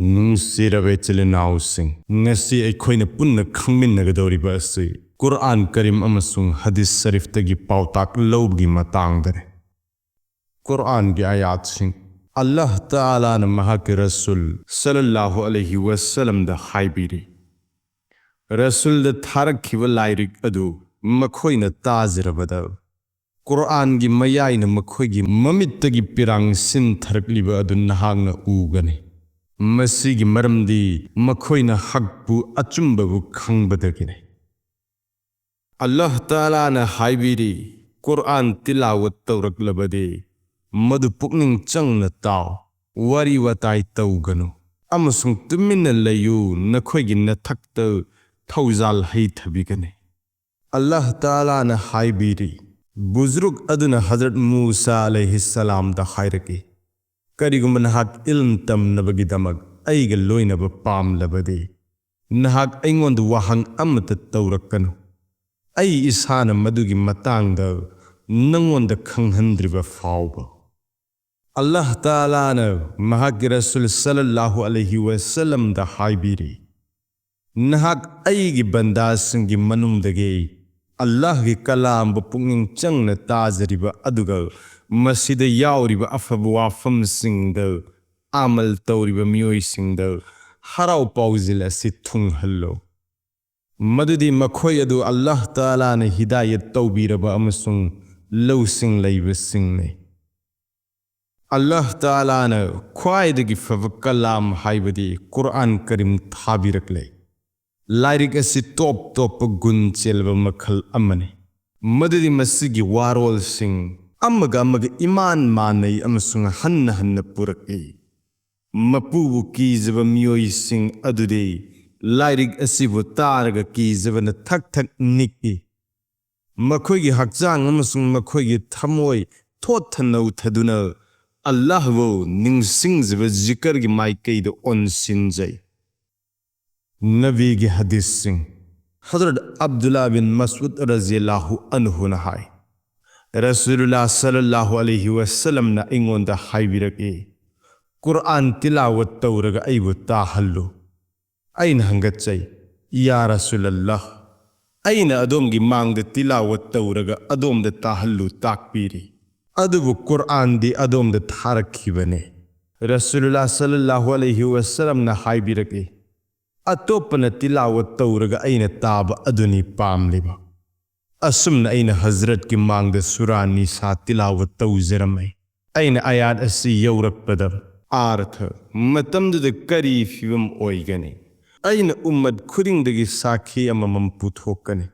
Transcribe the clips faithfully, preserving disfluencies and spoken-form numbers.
ꯅꯨꯡꯁꯤꯔꯕ ꯏꯆꯤꯜ ꯏꯅꯥꯎꯁꯤꯡ, ꯉꯁꯤ ꯑꯩꯈꯣꯏꯅ ꯄꯨꯟꯅ ꯈꯪꯃꯤꯟꯅꯒꯗꯧꯔꯤꯕ ꯑꯁꯤ ꯀꯨꯔꯑꯥꯟ ꯀꯔꯤꯝ ꯑꯃꯁꯨꯡ ꯍꯗꯤꯁ ꯁꯔꯤꯐꯇꯒꯤ ꯄꯥꯎꯇꯥꯛ ꯂꯧꯕꯒꯤ ꯃꯇꯥꯡꯗꯅꯤ꯫ ꯀꯨꯔꯑꯥꯟꯒꯤ ꯑꯥꯌꯥꯠꯁꯤꯡ꯫ ꯑꯜꯂꯥꯍ ꯇꯥꯂꯥꯅ ꯃꯍꯥꯛꯀꯤ ꯔꯁꯨꯜ ꯁꯜꯂꯜꯂꯥꯍꯨ ꯑꯂꯩꯍꯤ ꯋꯁꯜꯂꯝꯗ ꯍꯥꯏꯕꯤꯔꯤ, ꯔꯁꯨꯜꯗ ꯊꯥꯔꯛꯈꯤꯕ ꯂꯥꯏꯔꯤꯛ ꯑꯗꯨ ꯃꯈꯣꯏꯅ ꯇꯥꯖꯔꯕꯗ, ꯀꯨꯔꯑꯥꯟꯒꯤ ꯃꯌꯥꯏꯅ ꯃꯈꯣꯏꯒꯤ ꯃꯃꯤꯠꯇꯒꯤ ꯄꯤꯔꯥꯡ ꯁꯤꯟꯊꯔꯛꯂꯤꯕ ꯑꯗꯨ ꯅꯍꯥꯛꯅ ꯎꯒꯅꯤ꯫ ꯃꯁꯤꯒꯤ ꯃꯔꯝꯗꯤ ꯃꯈꯣꯏꯅ ꯍꯛꯄꯨ, ꯑꯆꯨꯝꯕꯕꯨ ꯈꯪꯕꯗꯒꯤꯅꯤ꯫ ꯑꯜꯂꯥꯍ ꯇꯥꯂꯥꯅ ꯍꯥꯏꯕꯤꯔꯤ, ꯀꯨꯔꯑꯥꯟ ꯇꯤꯂꯥꯋꯠ ꯇꯧꯔꯛꯂꯕꯗꯤ ꯃꯗꯨ ꯄꯨꯛꯅꯤꯡ ꯆꯪꯅ ꯇꯥꯎ, ꯋꯥꯔꯤ ꯋꯥꯇꯥꯏ ꯇꯧꯒꯅꯨ, ꯑꯃꯁꯨꯡ ꯇꯨꯃꯤꯟꯅ ꯂꯩꯌꯨ, ꯅꯈꯣꯏꯒꯤ ꯅꯊꯛꯇ ꯊꯧꯖꯥꯜ ꯍꯩꯊꯕꯤꯒꯅꯤ꯫ ꯑꯜꯂꯥꯍ ꯇꯥꯂꯥꯅ ꯍꯥꯏꯕꯤꯔꯤ, ꯕꯨꯖꯨꯔꯨꯛ ꯑꯗꯨꯅ ꯍꯖꯔꯠ ꯃꯨꯁꯥ ꯑꯂꯩꯍꯤꯁꯁꯂꯥꯝꯗ ꯍꯥꯏꯔꯛꯏ, ꯀꯔꯤꯒꯨꯝꯕ ꯅꯍꯥꯛ ꯏꯜꯝ ꯇꯝꯅꯕꯒꯤꯗꯃꯛ ꯑꯩꯒ ꯂꯣꯏꯅꯕ ꯄꯥꯝꯂꯕꯗꯤ, ꯅꯍꯥꯛ ꯑꯩꯉꯣꯟꯗ ꯋꯥꯍꯪ ꯑꯃꯠꯇ ꯇꯧꯔꯛꯀꯅꯨ, ꯑꯩ ꯏꯁꯥꯅ ꯃꯗꯨꯒꯤ ꯃꯇꯥꯡꯗ ꯅꯉꯣꯟꯗ ꯈꯪꯍꯟꯗ꯭ꯔꯤꯕ ꯐꯥꯎꯕ꯫ ꯑꯜꯂꯥꯍ ꯇꯥꯂꯥꯅ ꯃꯍꯥꯛꯀꯤ ꯔꯁꯨꯜ ꯁꯜꯂꯜꯂꯥꯍꯨ ꯑꯂꯩꯍꯤ ꯋꯁꯜꯂꯝꯗ ꯍꯥꯏꯕꯤꯔꯤ, ꯅꯍꯥꯛ ꯑꯩꯒꯤ ꯕꯟꯗꯥꯁꯤꯡꯒꯤ ꯃꯅꯨꯡꯗꯒꯤ ꯑꯜꯂꯥꯍꯒꯤ ꯀꯂꯥꯝꯕꯨ ꯄꯨꯛꯅꯤꯡ ꯆꯪꯅ ꯇꯥꯖꯔꯤꯕ ꯑꯗꯨꯒ ꯃꯁꯤꯗ ꯌꯥꯎꯔꯤꯕ ꯑꯐꯕ ꯋꯥꯐꯝꯁꯤꯡꯗ ꯑꯃꯜ ꯇꯧꯔꯤꯕ ꯃꯤꯑꯣꯏꯁꯤꯡꯗ ꯍꯔꯥꯎ ꯄꯥꯎꯖꯦꯜ ꯑꯁꯤ ꯊꯨꯡꯍꯜꯂꯨ, ꯃꯗꯨꯗꯤ ꯃꯈꯣꯏ ꯑꯗꯨ ꯑꯜꯂꯥꯍ ꯇꯥꯂꯥꯅ ꯍꯤꯗꯥꯌꯠ ꯇꯧꯕꯤꯔꯕ ꯑꯃꯁꯨꯡ ꯂꯧꯁꯤꯡ ꯂꯩꯕꯁꯤꯡꯅꯤ꯫ ꯑꯜꯂꯥꯍ ꯇꯥꯂꯥꯅ ꯈ꯭ꯋꯥꯏꯗꯒꯤ ꯐꯕ ꯀꯂꯥꯝ ꯍꯥꯏꯕꯗꯤ ꯀꯨꯔꯑꯥꯟ ꯀꯔꯤꯝ ꯊꯥꯕꯤꯔꯛꯂꯦ꯫ ꯂꯥꯏꯔꯤꯛ ꯑꯁꯤ ꯇꯣꯞ ꯇꯣꯞꯄ ꯒꯨꯟ ꯆꯦꯜꯂꯕ ꯃꯈꯜ ꯑꯃꯅꯤ, ꯃꯗꯨꯗꯤ ꯃꯁꯤꯒꯤ ꯋꯥꯔꯣꯜꯁꯤꯡ ꯑꯃꯒ ꯑꯃꯒ ꯏꯃꯥꯟ ꯃꯥꯟꯅꯩ ꯑꯃꯁꯨꯡ ꯍꯟꯅ ꯍꯟꯅ ꯄꯨꯔꯛꯏ꯫ ꯃꯄꯨꯕꯨ ꯀꯤꯖꯕ ꯃꯤꯑꯣꯏꯁꯤꯡ ꯑꯗꯨꯗꯤ ꯂꯥꯏꯔꯤꯛ ꯑꯁꯤꯕꯨ ꯇꯥꯔꯒ ꯀꯤꯖꯕꯅ ꯊꯛ ꯊꯛ ꯅꯤꯛꯏ꯫ ꯃꯈꯣꯏꯒꯤ ꯍꯛꯆꯥꯡ ꯑꯃꯁꯨꯡ ꯃꯈꯣꯏꯒꯤ ꯊꯃꯣꯏ ꯊꯣꯠꯊ ꯅꯧꯊꯗꯨꯅ ꯑꯜꯂꯥꯍꯕꯨ ꯅꯤꯡꯁꯤꯡꯖꯕ ꯖꯤꯀꯔꯒꯤ ꯃꯥꯏꯀꯩꯗ ꯑꯣꯟꯁꯤꯟꯖꯩ꯫ ꯅꯕꯤꯒꯤ ꯍꯗꯤꯁꯁꯤꯡ꯫ ꯍꯖꯔꯠ ꯑꯕꯗꯨꯜꯂꯥ ꯕꯤꯟ ꯃꯁꯎꯗ ꯔꯖꯤꯌꯜꯂꯥꯍꯨ ꯑꯟꯍꯨꯅ ꯍꯥꯏ, ꯔꯁꯨꯂꯨꯜꯂꯥ ꯁꯜꯂꯜꯂꯥꯍꯨ ꯑꯂꯩꯍꯤ ꯋꯁꯜꯂꯝꯅ ꯑꯩꯉꯣꯟꯗ ꯍꯥꯏꯕꯤꯔꯛꯏ, "ꯀꯨꯔꯥꯟ ꯇꯤꯂꯥꯋꯠ ꯇꯧꯔꯒ ꯑꯩꯕꯨ ꯇꯥꯍꯜꯂꯨ꯫" ꯑꯩꯅ ꯍꯪꯒꯠꯆꯩ, "ꯌꯥ ꯔꯁꯨꯂꯜꯂꯥꯍ, ꯑꯩꯅ ꯑꯗꯣꯝꯒꯤ ꯃꯥꯡꯗ ꯇꯤꯂꯥꯋꯠ ꯇꯧꯔꯒ ꯑꯗꯣꯝꯗ ꯇꯥꯍꯜꯂꯨ ꯇꯥꯛꯄꯤꯔꯤ, ꯑꯗꯨꯕꯨ ꯀꯨꯔꯥꯟꯗꯤ ꯑꯗꯣꯝꯗ ꯊꯥꯔꯛꯈꯤꯕꯅꯤ꯫" ꯔꯁꯨꯂꯨꯜꯂꯥꯍ ꯁꯜꯂꯜꯂꯥꯍꯨ ꯑꯂꯩꯍꯤ ꯋꯁꯜꯂꯝꯅ ꯍꯥꯏꯕꯤꯔꯛꯏ, "ꯑꯇꯣꯞꯄꯅ ꯇꯤꯂꯥꯋꯠ ꯇꯧꯔꯒ ꯑꯩꯅ ꯇꯥꯕ ꯑꯗꯨꯅꯤ ꯄꯥꯝꯂꯤꯕ꯫" ꯑꯁꯨꯝꯅ ꯑꯩꯅ ꯍꯖꯔꯠꯀꯤ ꯃꯥꯡꯗ ꯁꯨꯔꯥ ꯅꯤꯁꯥ ꯇꯤꯂꯥꯋꯠ ꯇꯧꯖꯔꯝꯃꯤ꯫ ꯑꯩꯅ ꯑꯌꯥꯠ ꯑꯁꯤ ꯌꯧꯔꯛꯄꯗ ꯑꯥꯔꯊ, "ꯃꯇꯝꯗꯨꯗ ꯀꯔꯤ ꯐꯤꯕꯝ ꯑꯣꯏꯒꯅꯤ? ꯑꯩꯅ ꯎꯝꯃꯠ ꯈꯨꯗꯤꯡꯗꯒꯤ ꯁꯥꯈꯤ ꯑꯃꯃꯝ ꯄꯨꯊꯣꯛꯀꯅꯤ,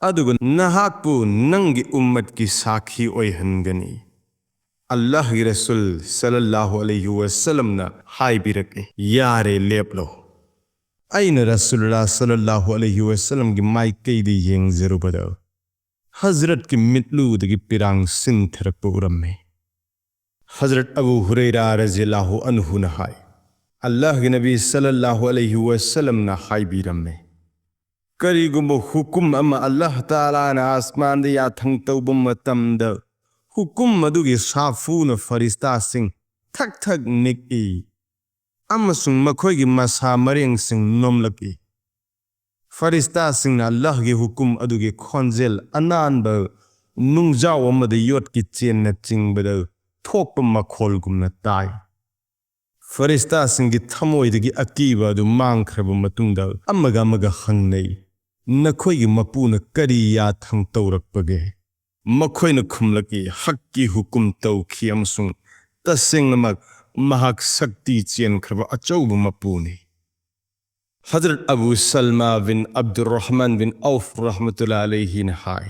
ꯑꯗꯨꯒ ꯅꯍꯥꯛꯄꯨ ꯅꯪꯒꯤ ꯎꯝꯃꯠꯀꯤ ꯁꯥꯈꯤ ꯑꯣꯏꯍꯟꯒꯅꯤ꯫" ꯑꯜꯂꯥꯍꯒꯤ ꯔꯁꯨꯜ ꯁꯜꯂꯜꯂꯥꯍꯨ ꯑꯂꯩꯍꯤ ꯋꯁꯜꯂꯝꯅ ꯍꯥꯏꯕꯤꯔꯛꯏ, "ꯌꯥꯔꯦ, ꯂꯦꯞꯂꯣ꯫" ꯑꯩꯅ ꯔꯁꯨꯜꯂꯥ ꯁꯜꯂꯜꯂꯥꯍꯨ ꯑꯂꯩꯍꯤ ꯋꯁꯜꯂꯝꯒꯤ ꯃꯥꯏꯀꯩꯗ ꯌꯦꯡꯖꯔꯨꯕꯗ, ꯍꯖꯔꯠꯀꯤ ꯃꯤꯠꯂꯨꯗꯒꯤ ꯄꯤꯔꯥꯡ ꯁꯤꯟꯊꯔꯛꯄ ꯎꯔꯝꯃꯤ꯫ ꯍꯖꯔꯠ ꯑꯕꯨ ꯍꯨꯔꯩꯔꯥ ꯔꯖꯤꯌꯜꯂꯥꯍꯨ ꯑꯟꯍꯨꯅ ꯍꯥꯏ, "ꯑꯜꯂꯥꯍꯒꯤ ꯅꯕꯤ ꯁꯜꯂꯜꯂꯥꯍꯨ ꯑꯂꯩꯍꯤ ꯋꯁꯜꯂꯝꯅ ꯍꯥꯏꯕꯤꯔꯝꯃꯤ, ꯀꯔꯤꯒꯨꯝꯕ ꯍꯨꯀꯨꯝ ꯑꯃ ꯑꯜꯂꯥꯍ ꯇꯥꯂꯥꯅ ꯑꯥꯁꯃꯥꯟꯗ ꯌꯥꯊꯪ ꯇꯧꯕ ꯃꯇꯝꯗ, ꯍꯨꯀꯨꯝ ꯑꯗꯨꯒꯤ ꯁꯥꯐꯨꯅ ꯐꯔꯤꯁꯇꯥꯁꯤꯡ ꯊꯛ ꯊꯛ ꯅꯤꯛꯏ ꯑꯃꯁꯨꯡ ꯃꯈꯣꯏꯒꯤ ꯃꯁꯥ ꯃꯔꯦꯡꯁꯤꯡ ꯅꯣꯝꯂꯛꯏ꯫ ꯐꯔꯤꯁꯇꯥꯁꯤꯡꯅ ꯑꯜꯂꯥꯍꯒꯤ ꯍꯨꯀꯨꯝ ꯑꯗꯨꯒꯤ ꯈꯣꯟꯖꯦꯜ ꯑꯅꯥꯟꯕ ꯅꯨꯡꯖꯥꯎ ꯑꯃꯗ ꯌꯣꯠꯀꯤ ꯆꯦꯟꯅ ꯆꯤꯡꯕꯗ ꯊꯣꯛꯄ ꯃꯈꯣꯜꯒꯨꯝꯅ ꯇꯥꯏ꯫ ꯐꯔꯤꯁꯇꯥꯁꯤꯡꯒꯤ ꯊꯃꯣꯏꯗꯒꯤ ꯑꯀꯤꯕ ꯑꯗꯨ ꯃꯥꯡꯈ꯭ꯔꯕ ꯃꯇꯨꯡꯗ ꯑꯃꯒ ꯑꯃꯒ ꯍꯪꯅꯩ, 'ꯅꯈꯣꯏꯒꯤ ꯃꯄꯨꯅ ꯀꯔꯤ ꯌꯥꯊꯪ ꯇꯧꯔꯛꯄꯒꯦ?' ꯃꯈꯣꯏꯅ ꯈꯨꯝꯂꯛꯏ, 'ꯍꯛꯀꯤ ꯍꯨꯀꯨꯝ ꯇꯧꯈꯤ ꯑꯃꯁꯨꯡ ꯇꯁꯦꯡꯅꯃꯛ ꯃꯍꯥꯛ ꯁꯛꯇꯤ ꯆꯦꯟꯈ꯭ꯔꯕ ꯑꯆꯧꯕ ꯃꯄꯨꯅꯤ.'" ꯍꯖꯔꯠ ꯑꯕꯨ ꯁꯜꯃꯥ ꯕꯤꯟ ꯑꯕꯗꯨꯔꯔꯍꯃꯥꯟ ꯕꯤꯟ ꯑꯧꯐ ꯔꯍꯃꯇꯨꯜꯂꯥꯍꯤ ꯑꯂꯩꯍꯤꯅ ꯍꯥꯏ,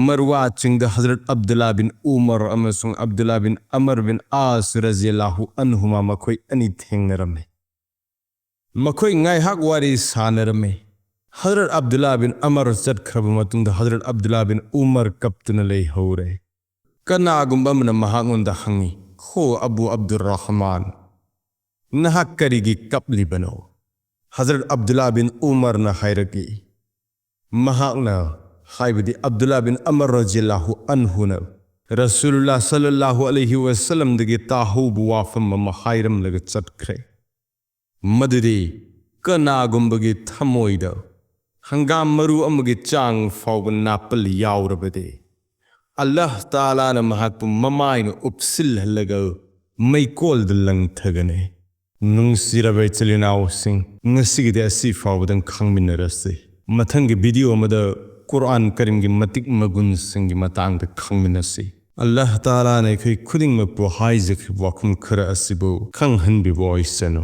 "ꯃꯔꯋꯥ ꯆꯤꯡꯗ ꯍꯖꯔꯠ ꯑꯕꯗꯨꯜꯂꯥ ꯕꯤꯟ ꯎꯃꯔ ꯑꯃꯁꯨꯡ ꯑꯕꯗꯨꯜꯂꯥ ꯕꯤꯟ ꯑꯃꯔ ꯕꯤꯟ ꯑꯥꯁ ꯔꯖꯤꯌꯜꯂꯥꯍꯨ ꯑꯟꯍꯨꯃꯥ ꯃꯈꯣꯏ ꯑꯅꯤ ꯊꯦꯡꯅꯔꯝꯃꯤ꯫ ꯃꯈꯣꯏ ꯉꯥꯏꯍꯥꯛ ꯋꯥꯔꯤ ꯁꯥꯅꯔꯝꯃꯤ꯫ ꯍꯖꯔꯠ ꯑꯕꯗꯨꯜꯂꯥ ꯕꯤꯟ ꯑꯃꯔ ꯆꯠꯈ꯭ꯔꯕ ꯃꯇꯨꯡꯗ ꯍꯖꯔꯠ ꯑꯕꯗꯨꯜꯂꯥ ꯕꯤꯟ ꯎꯃꯔ ꯀꯞꯇꯨꯅ ꯂꯩꯍꯧꯔꯦ꯫ ꯀꯅꯥꯒꯨꯝꯕ ꯑꯃꯅ ꯃꯍꯥꯛꯉꯣꯟꯗ ꯍꯪꯉꯤ, "ꯍꯣ ꯑꯕꯨ ꯑꯕꯗꯨꯔꯔꯍꯃꯥꯟ, ꯅꯍꯥꯛ ꯀꯔꯤꯒꯤ ꯀꯞꯂꯤꯕꯅꯣ?" ꯍꯖꯔꯠ ꯑꯕꯗꯨꯜꯂꯥ ꯕꯤꯟ ꯎꯃꯔꯅ ꯍꯥꯏꯔꯛꯏ, ꯃꯍꯥꯛꯅ, ꯍꯥꯏꯕꯗꯤ ꯑꯕꯗꯨꯜꯂꯥ ꯕꯤꯟ ꯑꯃꯔ ꯔꯖꯤꯌꯜꯂꯥꯍꯨ ꯑꯟꯍꯨꯅ, ꯔꯁꯨꯂꯨꯜꯂꯥ ꯁꯜꯂꯜꯂꯥꯍꯨ ꯑꯂꯩꯍꯤ ꯋꯥꯁꯜꯂꯝꯗꯒꯤ ꯇꯥꯍꯧꯕ ꯋꯥꯐꯝ ꯑꯃ ꯍꯥꯏꯔꯝꯂꯒ ꯆꯠꯈ꯭ꯔꯦ꯫ ꯃꯗꯨꯗꯤ ꯀꯅꯥꯒꯨꯝꯕꯒꯤ ꯊꯃꯣꯏꯗ ꯍꯪꯒꯥꯝ ꯃꯔꯨ ꯑꯃꯒꯤ ꯆꯥꯡ ꯐꯥꯎꯕ ꯅꯥꯄꯜ ꯌꯥꯎꯔꯕꯗꯤ, ꯑꯜꯂꯥꯍ ꯇꯥꯂꯥꯅ ꯃꯍꯥꯛꯄꯨ ꯃꯃꯥꯏꯅ ꯎꯞꯁꯤꯜꯍꯜꯂꯒ ꯃꯩꯀꯣꯜꯗ ꯂꯪꯊꯒꯅꯤ꯫ ꯅꯨꯡꯁꯤꯔꯕ ꯏꯆꯤꯜ ꯏꯅꯥꯎꯁꯤꯡ, ꯉꯁꯤꯒꯤꯗꯤ ꯑꯁꯤ ꯐꯥꯎꯕꯗꯪ ꯈꯪꯃꯤꯟꯅꯔꯁꯤ꯫ ꯃꯊꯪꯒꯤ ꯚꯤꯗꯤꯑꯣ ꯑꯃꯗ ꯀꯨꯔꯑꯥꯟ ꯀꯔꯤꯝꯒꯤ ꯃꯇꯤꯛ ꯃꯒꯨꯟꯁꯤꯡꯒꯤ ꯃꯇꯥꯡꯗ ꯈꯪꯃꯤꯟꯅꯁꯤ꯫ ꯑꯜꯂꯥꯍ ꯇꯥꯂꯥꯅ ꯑꯩꯈꯣꯏ ꯈꯨꯗꯤꯡꯃꯛꯄꯨ ꯍꯥꯏꯖꯈꯤꯕ ꯋꯥꯐꯝ ꯈꯔ ꯑꯁꯤꯕꯨ ꯈꯪꯍꯟꯕꯤꯕ ꯑꯣꯏꯁꯅꯨ꯫